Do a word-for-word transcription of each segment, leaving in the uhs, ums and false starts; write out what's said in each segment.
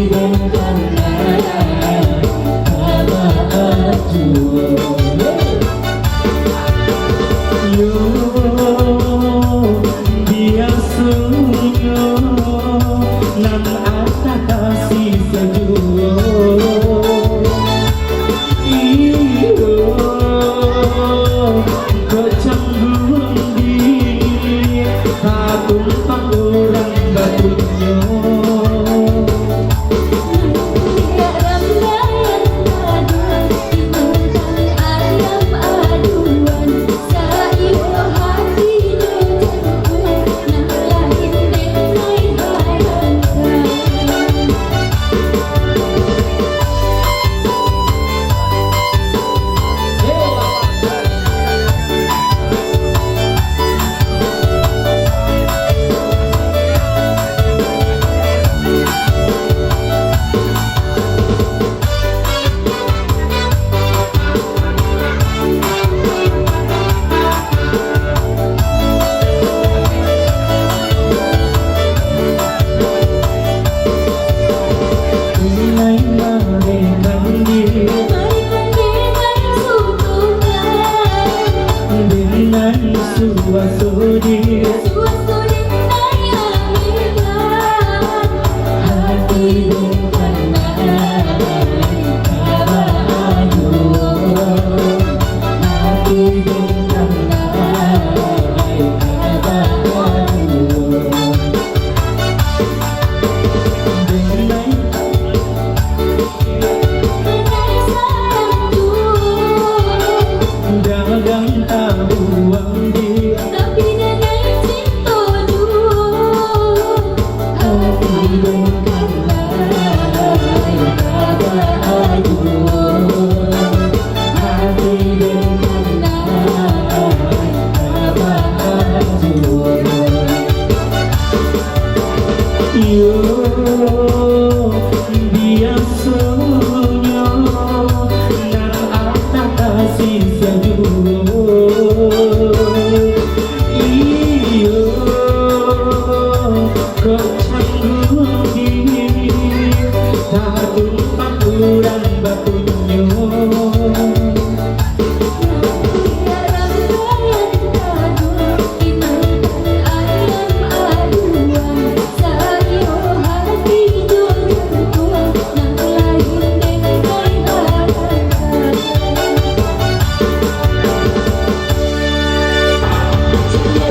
Yo, biasonyo nan atah tasisa juo. Iyo, kok cangguang di patumpang urang batunyo. Iyo, biasonyo nan atah tasisa juo. Iyo, kok cangguang di patumpang urang batunyo.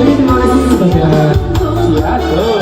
Terima kasih kepada Siato.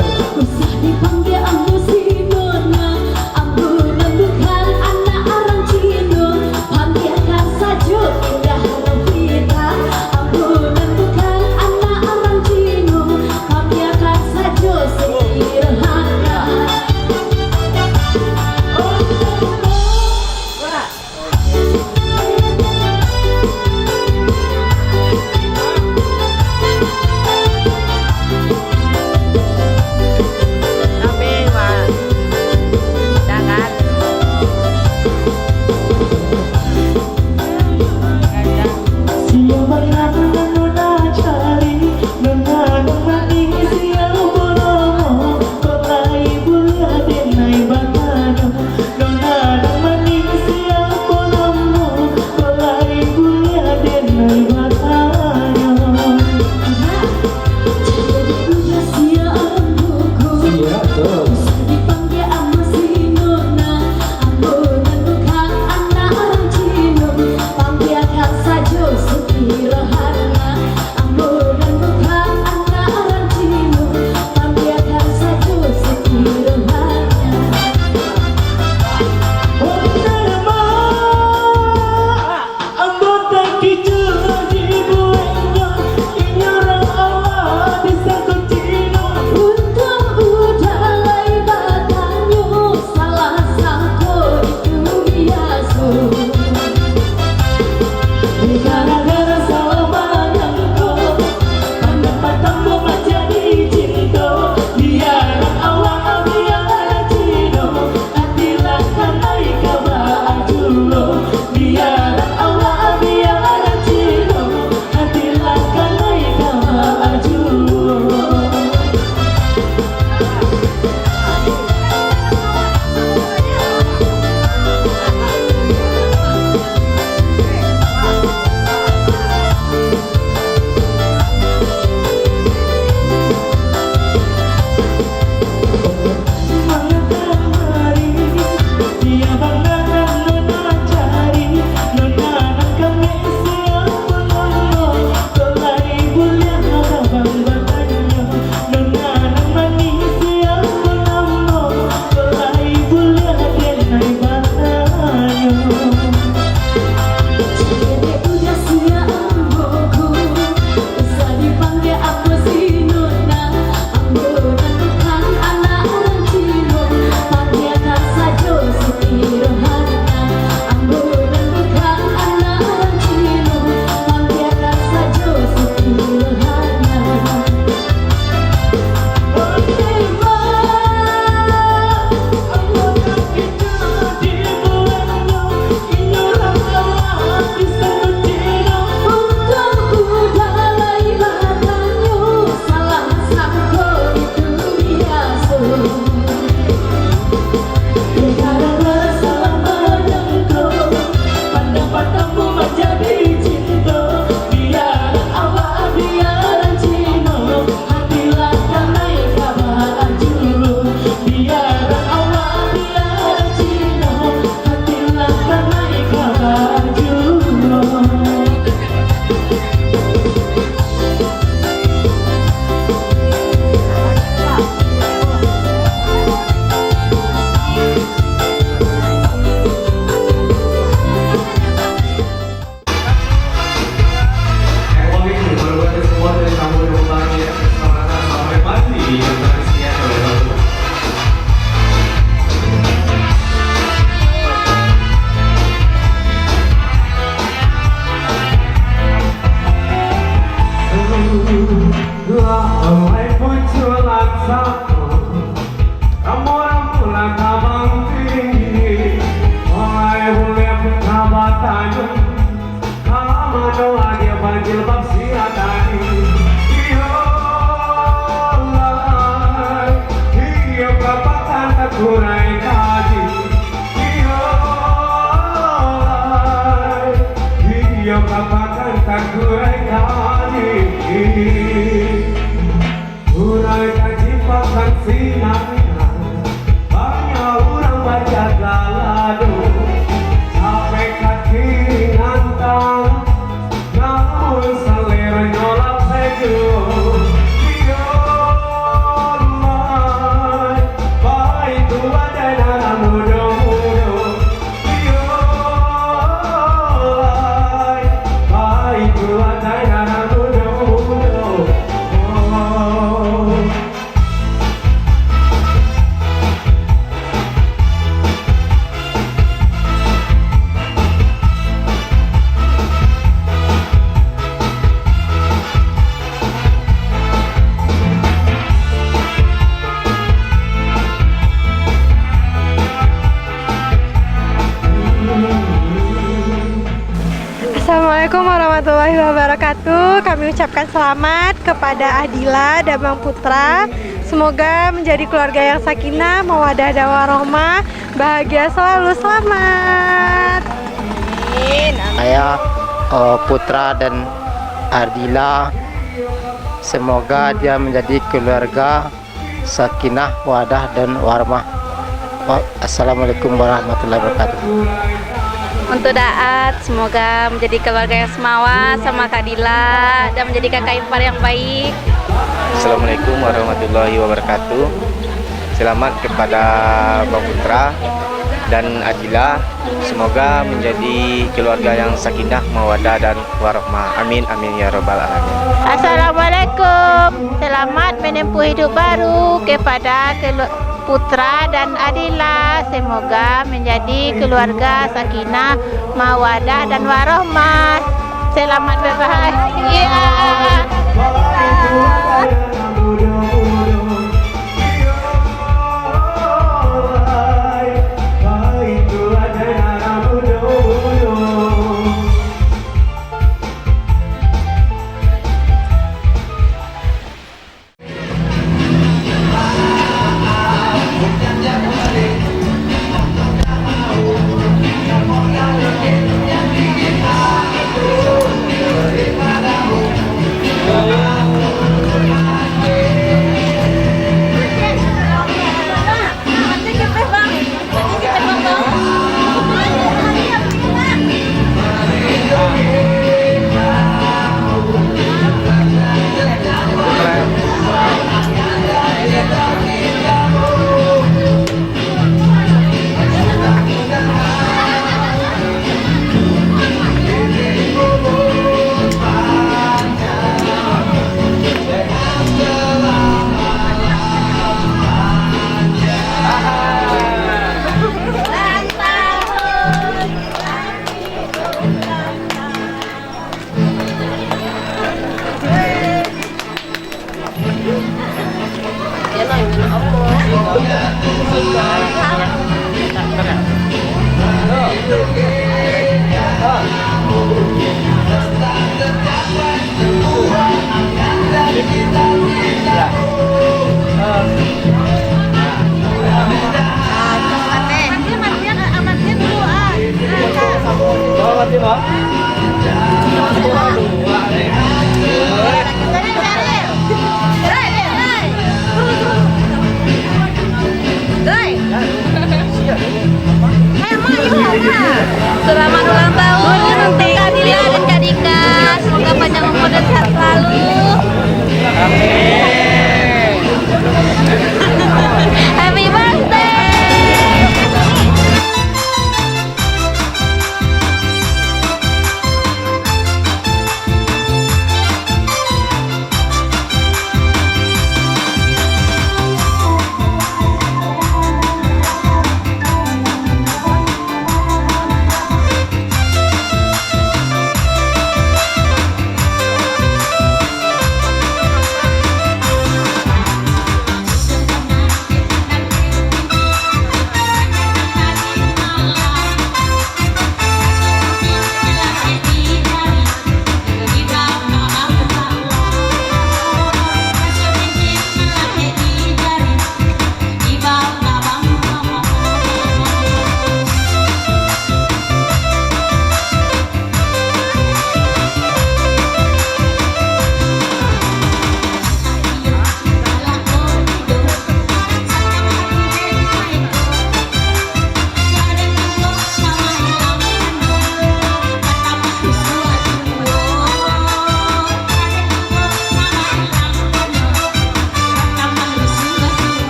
Kurai kaji, iyo lai, iyo kapakan takurai kaji. Kurai kaji pakan sinan, banyak urang bajaga lado, capek kaki nantang. Namun saleronyo lah sajo. Iyo lai, baitu adai nan mudo-mudo. Iyo lai, baitu adai nan mudo-mudo. Oh. Assalamualaikum warahmatullahi wabarakatuh. Kami ucapkan selamat kepada Adila dan Bang Putra. Semoga menjadi keluarga yang sakinah, mawadah, dan warohmah. Bahagia selalu, selamat. Amin, amin. Saya, eh, Putra dan Adila, semoga dia menjadi keluarga sakinah, wadah, dan warahmah. Wa-, Assalamualaikum warahmatullahi wabarakatuh. Untuk Daat, semoga menjadi keluarga yang semawa sama Kak Dila dan menjadi kakak ipar yang baik. Assalamualaikum warahmatullahi wabarakatuh. Selamat kepada Bang Putra dan Adila. Semoga menjadi keluarga yang sakinah, mawadah, dan warohmah. Amin, amin, ya rabbal alamin. Assalamualaikum. Selamat menempuh hidup baru kepada kelu-, Putra dan Adila. Semoga menjadi keluarga sakinah, mawadah, dan warohmah. Selamat berbahagia.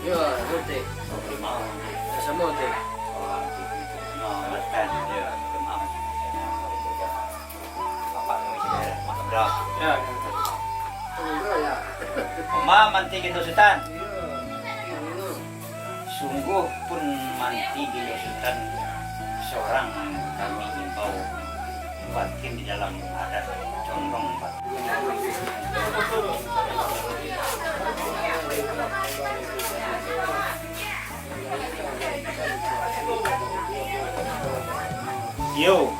Yo, betul. Yo, samo tu. Oh, makan. Yo, makan. Bapak kami sudah makan dah. Ya. Oma manti gintu Sutan. Sungguh pun manti gintu Sutan seorang kami imbau batin di dalam adat condong batin. Yo.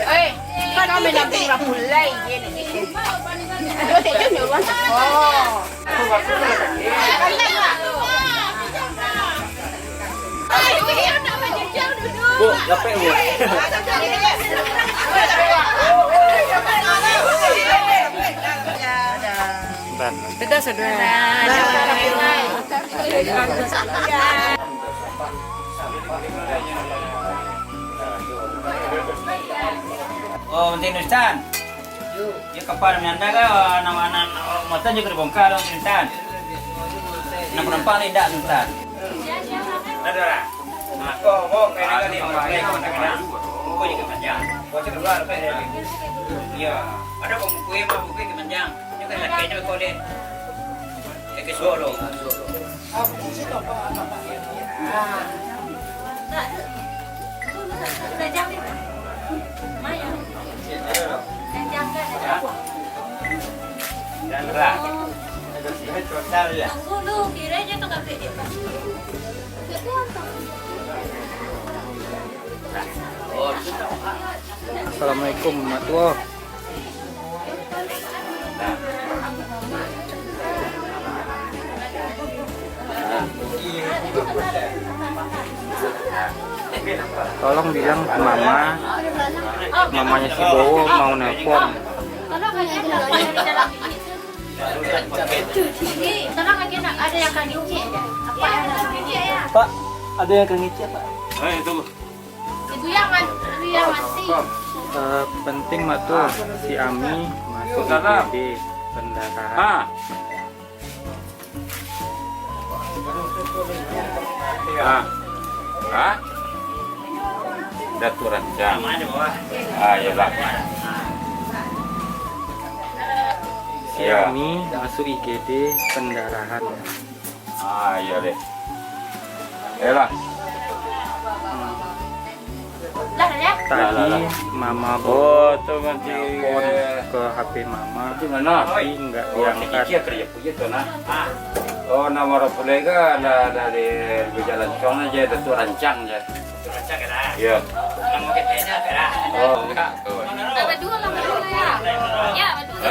Oi, kau main nabung lah mulai je ni. Aduh, tak jadi orang. Oh. Bu, capek, Bu. Bentar. Dadah, saudara. Oh, Manti Nustan. Yo, kapal menyanda ka, nama nan, motor juga dibongkar lo, Nustan. Nampak-nampak ni indak, Nustan. Dah, dah, dah. Nah, kau, kau, kau nak ni, kau nak kena. Kau je kemanjang. Kau cakap dua, lepas dia. Ya. Ada kau buku, buku kemanjang. Dia kan laki dia kau deh. Dia ke suruh lo. Assalamualaikum, Mak Tuo. Tolong bilang ke mama, mamanya si Bowo mau nelpon. Pak, ada yang akan ngecek, Pak. Eh, tunggu. Ibu yang man-, ibu yang mati. Eh, penting, Mak Tuo, si Ami masuk I G D pendarahan. Ah. Ah. Ah. Datuak Rancang. Ah, iyolah. Si Ami masuk I G D pendarahan. Ah, iyo deh. Iyolah. Tadi mama Bowo nelpon ke H P mama, tapi nggak diangkat. Oh, nama orang pulai kan, ada, ada di Bujang Lancong aja, ada tu Rancang aja. Iyo. Oh, enggak. Badua lah, badua lah, ya. Ya, badua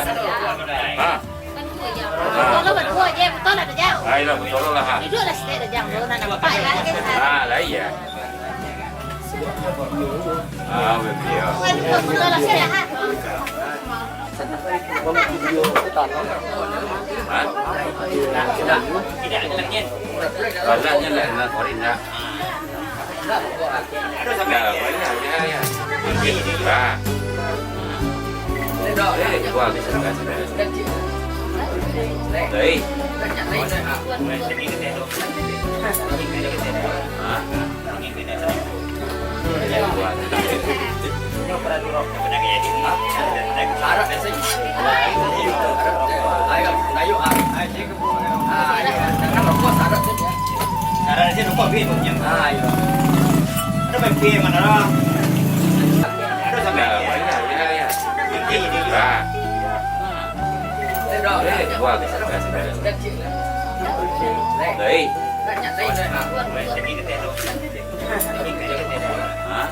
lah, ya. Hah? Badua je. Betul lah, badua je. Betul lah, Jang. Ah, iyolah, betul lah, ha. Duduklah sikit, Jang. Baru nak nampak, ya. Ah, lah, iya. Ah, betul, ya. Betul lah, sikit, ha. Hah? Tidak, tidak, tidak. Banyaknya lah, nak korang nak. Nah, banyak, ya, ya. Nah. Eh, gua habis makan. Hei. Hah? Ayo, ayo, ayo. Ah, iyo, jangan lupa syarat tu, ya. Syarat aja lupa, Bim. Ah, iyo. Ada main Bim, mana lah? Ada sampai. Ya, ya, ya, ya. Ini, ini. Ah. Eh, gua habis, habis, habis. Hei. Hah?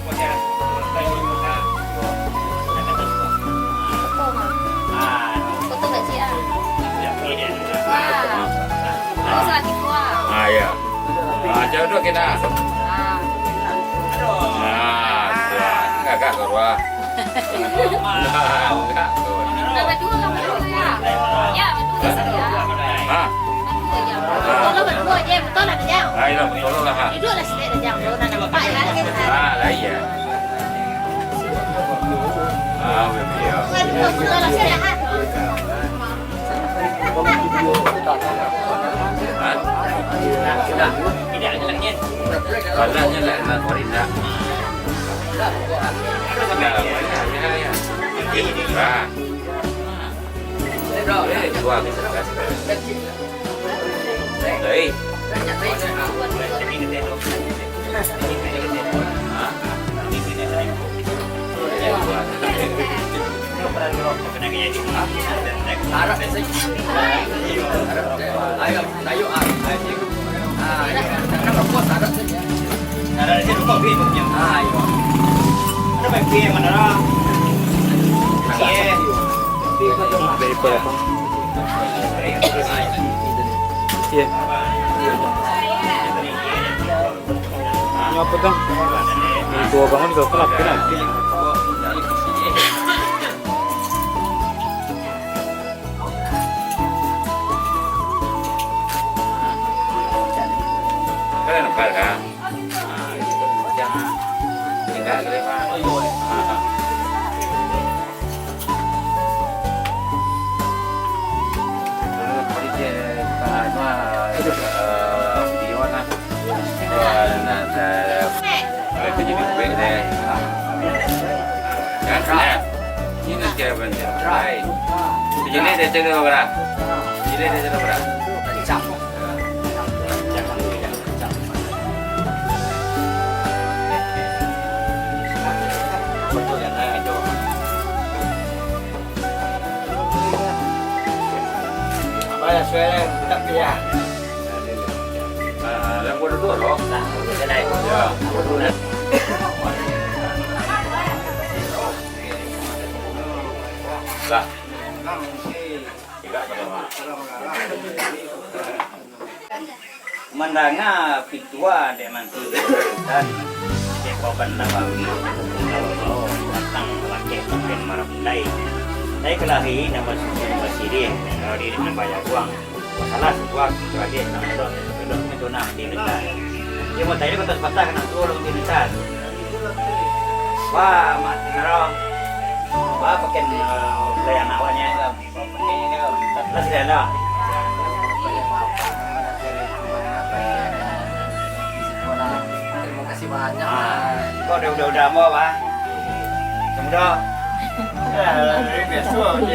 Ya. Foto kecil ah. Wah. Ada salah tipu ah. Ah, ya. Ah, jauh dulu kita. Ah. Ah, wah. Enggak, enggak, enggak, wah. Enggak, enggak, wah. Udah berdua kamu dulu ya? Ya, berdua saja. Ah. Berdua ya. Ah. Kalau berdua je, betul lah, Jang. Ah, iya, betul lah, ha. Duduklah sikit, Jang. Baru nak nampak ya. Ah, lah, iya. Ah, betul. Betul lah, sikit, ha. Hah? Padahal lah, nak Farida. Nah, ya, ya, ya. Nah. Eh, gua habis, habis, habis. Hei. Hah? Iya. Ini apa, Bang? Ini tua bangun, udah kenapa, kenapa? Kalian nampak, kan? Ah, itu jangan. Tinggal, kalian, Pak. Ah. Apa ya, suara tak payah. Ah, yang gua duduk, loh. Nah, gua duduk, nah. Ya. Lah. Mandanga pitua dek mantu dek Sultan, dek Paban Nabawi, dek Paban Nabawi, batang lakeh paten marapulai. Dari kalahi nan basusun basiriah, dari nan bayaguang, basalah sukuak, suradeh nan elok, elok nan tunang di Sultan. Dia mau tanya kata sepatah, kena turun di Sultan. Wah, mak tinggal. Wah, pakai, eh, pelayan awaknya. Lah, sudah lah. Terima kasih banyak. Ah, kok udah, udah, udah, mau, Bang? Kamu dah?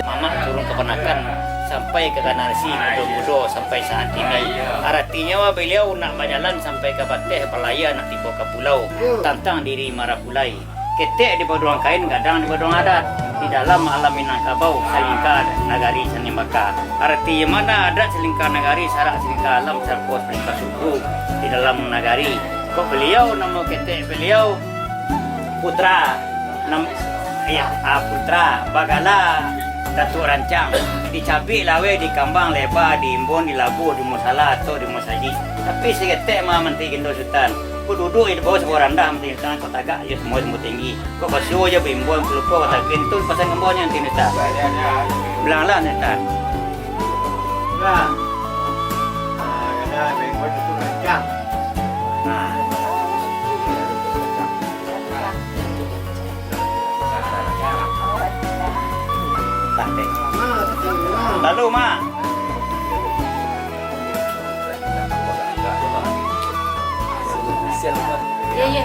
Mamak turun keponakan sampai ke generasi mudo-mudo sampai saat ini. Artinya, beliau nak bajalan sampai ke Bateh, balaya nak tibo ke pulau, tantang diri marapulai. Ketek di baduang kain, gadang di baduang adat. Di dalam alam Minangkabau, salingka nagari Sanimbaka. Arti mana adat salingka nagari, sarak salingka alam, sarko salingka suku di dalam nagari. Kok beliau, namo ketek beliau Putra, nam-, iya, ah, Putra, bagala Datuak Rancang. Dicabik laweh, dikambang leba, diimbon, dilabuah, di musala atau di musajik. Tapi saketek ma manti Gendo Sutan. Ko duduak di bawah sabuah randah, manti Intan, ko tagak jo samuo-samuo tinggi. Ko basuo jo bimbon, ko lupo, ko tapin, tu pasan ambo nyo, manti Intan. Bilang lah, manti Intan. Nah. Ah, kena bimbon tu rancak. Nah. Lalu, Mak. Yo, yo.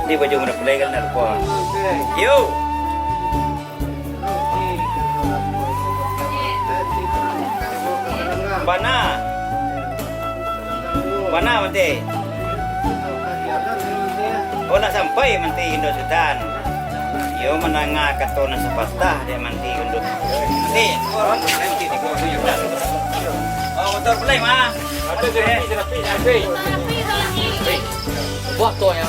Ni baju mana pulai kan nak lupa. Yo. Bana. Bana, manti. Oh, nak sampai, manti, Indo Sutan. Iyo mandanga kato nan sapatah dek manti Indo. Manti, manti, manti. Oh, motor pulai, mah. Buah tu, ya.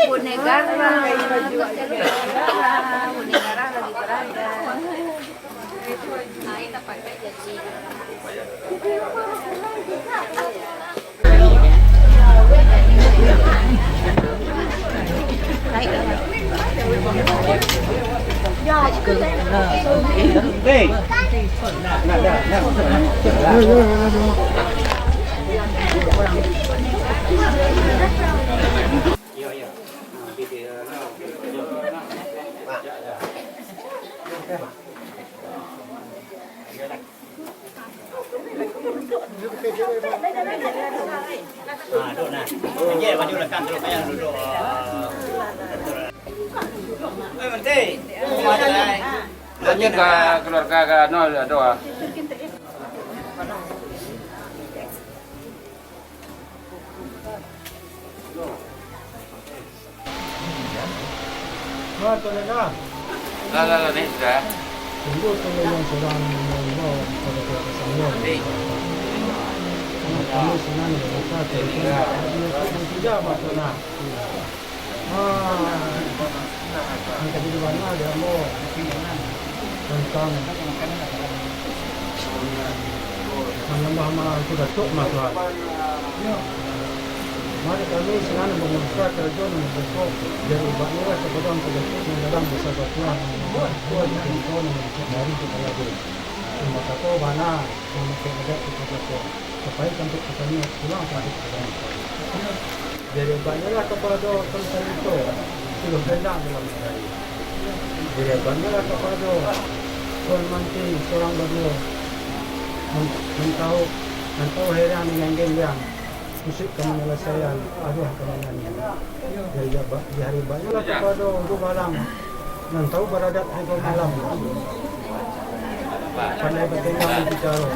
Bonegara, Bonegara lagi berada. Ah, duduk nah. Anjir, baju lekang tu, payah duduk. Eh, Menti. Lanjut ka keluarga ka, anu, ado ah. Lah, lah, lah, ni sudah. Sungguah kalau yang surang maimbau kapado pihak pasangan, kami sinan bamasa, tidak, tidak, tidak, tidak, tidak, Ah, nan tajadi bana di ambo tantang manambah amal angku Datuak mah, Tuan. Mari kami sinan mamutuska karajo nan bapokok, jar ubaiknyo lah kapado angku Datuak nan gadang basabatuah, nan mambuek angku Datuak nan mancari kepayado. Nan bakato bana, mamakai adat kapado ko, sapai kantuak pitani pulang kantuak pitani. Jadi, ubaiknyo lah kapado Tuan Salito, suluah gadang dalam nagari. Jadi, ubaiknyo lah kapado Tuan Manti surang baduo, nan, nan tahu, nan tahu heran dengan genjang. Musik ka manyalasaian aruah ka manyanyi. Di hari ba-, di hari banyak lah kapado dubalang nan tahu baradat hari malam. Pandai batenggang bicaro.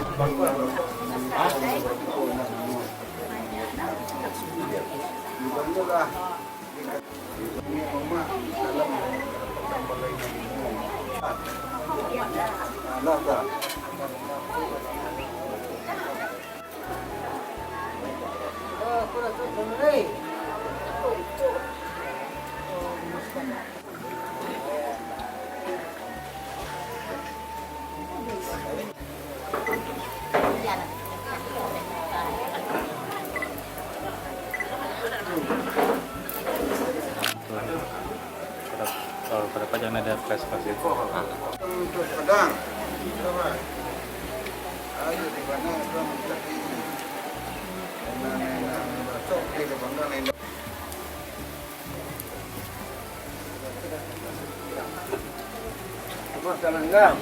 Kalau pada pajang ada flash flash itu. Untuk pedang. Ayo di mana itu mencari. Mana yang cocok di depan ini. Rumah Kalanggang.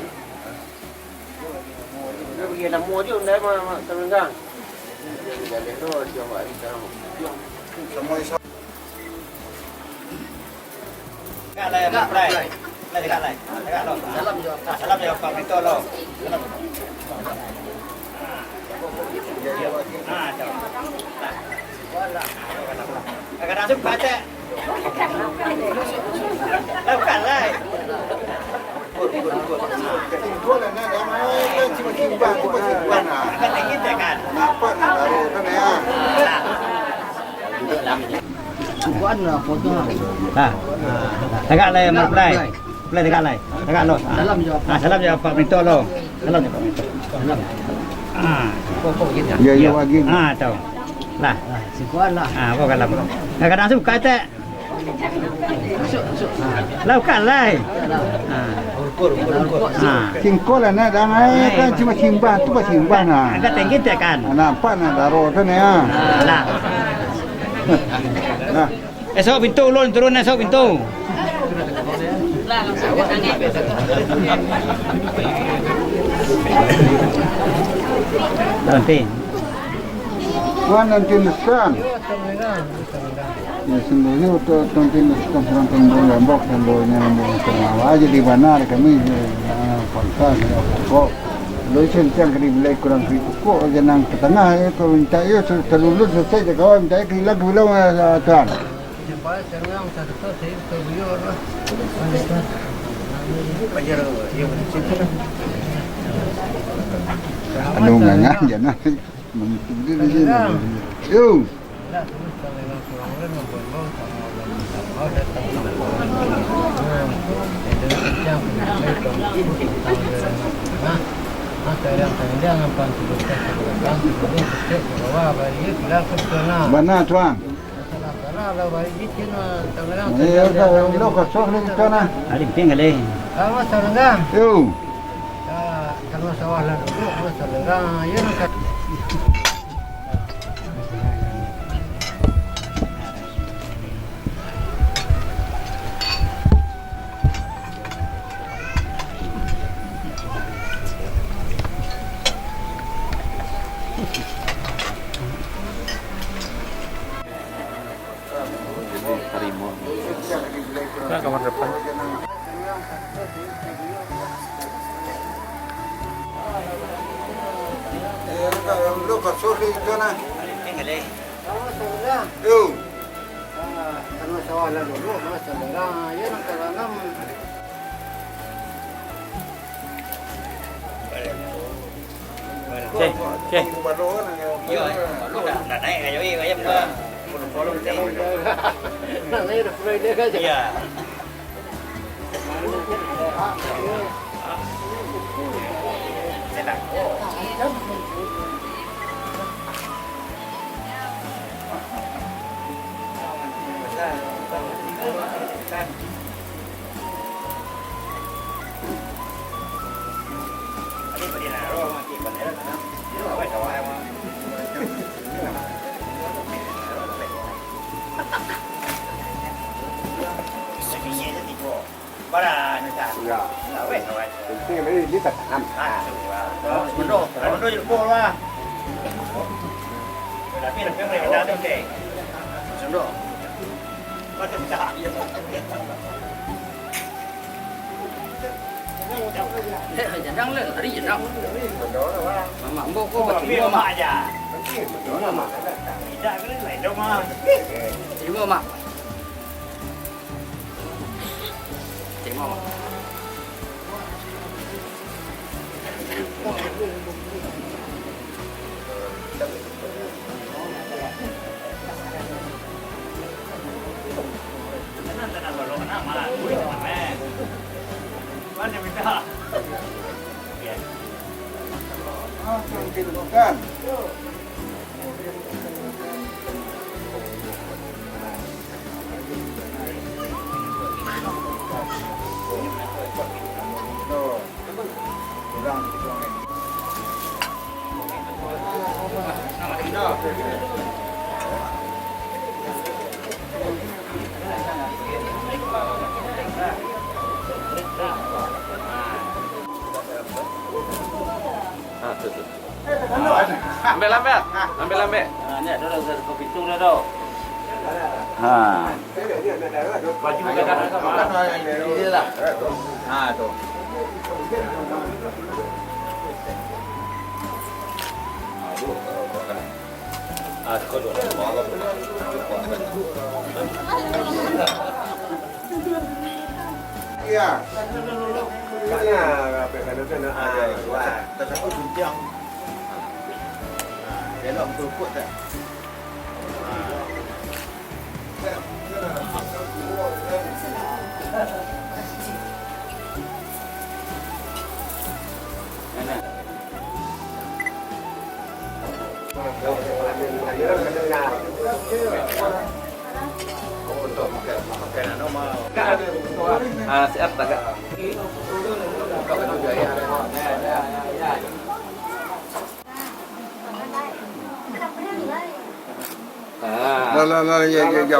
Dia pergi lama je, undai mah, mah Kalanggang. Dia jaleh tu, dia buat hari sekarang. Semua Islam. Tegak lai, Abang Prai. Lai, tegak lai. Tegak lo. Salam jo. Ah, salam jo, Pak Minto lo. Salam. Ah, tu. Nah. Kadang-kadang suka cek. Lah, bukan lai. Tingkau lah nak damai kan, cuma simpan tu, simpan lah. Kan tinggi cek kan. Nampak nak taruh kan ya. Nah. Bukan lah, foto lah. Nah. Tegak lai, Abang Prai. Prai tegak lai. Tegak lo. Salam jo. Ah, salam jo Pak Minto lo. Salam jo Pak Minto. Salam. Ah. Pokok gitu. Ya, ya, bagi. Ah, tahu. Lah. Ah, sikuan lah. Ah, apa kalam? Kadang-kadang suka cek. Lah, bukan lai. Ah. Ah. Tingkau lah nak damai kan, cuma simpan tu, simpan lah. Agak tinggi cek kan. Nampak nak taruh tu ni ah. Lah. Nah. Esok pintu ulun turun, esok pintu. Nanti. Wan nanti nesan. Ya, sungguhnyo tu nanti nesan, surang tembok, tembok, temboknyo, tembok, tembok. Jadi bana kami, eh, kuasa, pokok. Lo sen tiang kari bilai kurang kari pokok, jangan ke tengah, eh, kalau minta yo, se-, selulun selesai je kawan, minta yo ke hilang, ke hilang, eh, tuan. Aduh, ngangah je nah. Menutup diri je nah. Yo. Bana, tuan. Iyo, ka, lo kosong ni kita nah. Ari ping kali. Yo. Nah, kamar depan. Yo. Oke, oke. Yo, dah, dah naik ka jauh, ayam dah. Dah naik dah, dah naik dah. Iya. Bara ni tak? Ya. Penting ni, ni tak tahan. Ah, tu lah. Mundur, mundur je, mundur lah. Tapi lebih rendah tu, Dek. Sundok. Macam tak. Eh, jadang lah, lari jadang. Mamak, ambo ko bacuma, Mak. Bacuma, Mak. Tidak, kan lain dong, Mak. Terima, Mak. Terima, Mak. Ah, tu, tu. Ambek, ambek. Ambek, ambek. Ah, ni ado dah, dah kopi tu dah tu. Ha. Baju dah, dah, dah. Ini lah. Ha, tu. Ah, tu kau dua. Iya. Sana, apa, sana, sana. Ah, wah. Tersangkut guntiang. Ah, elok berukut tak? Ah, siap tagak. Ah. Lah, lah, lah, ya, ya, ya.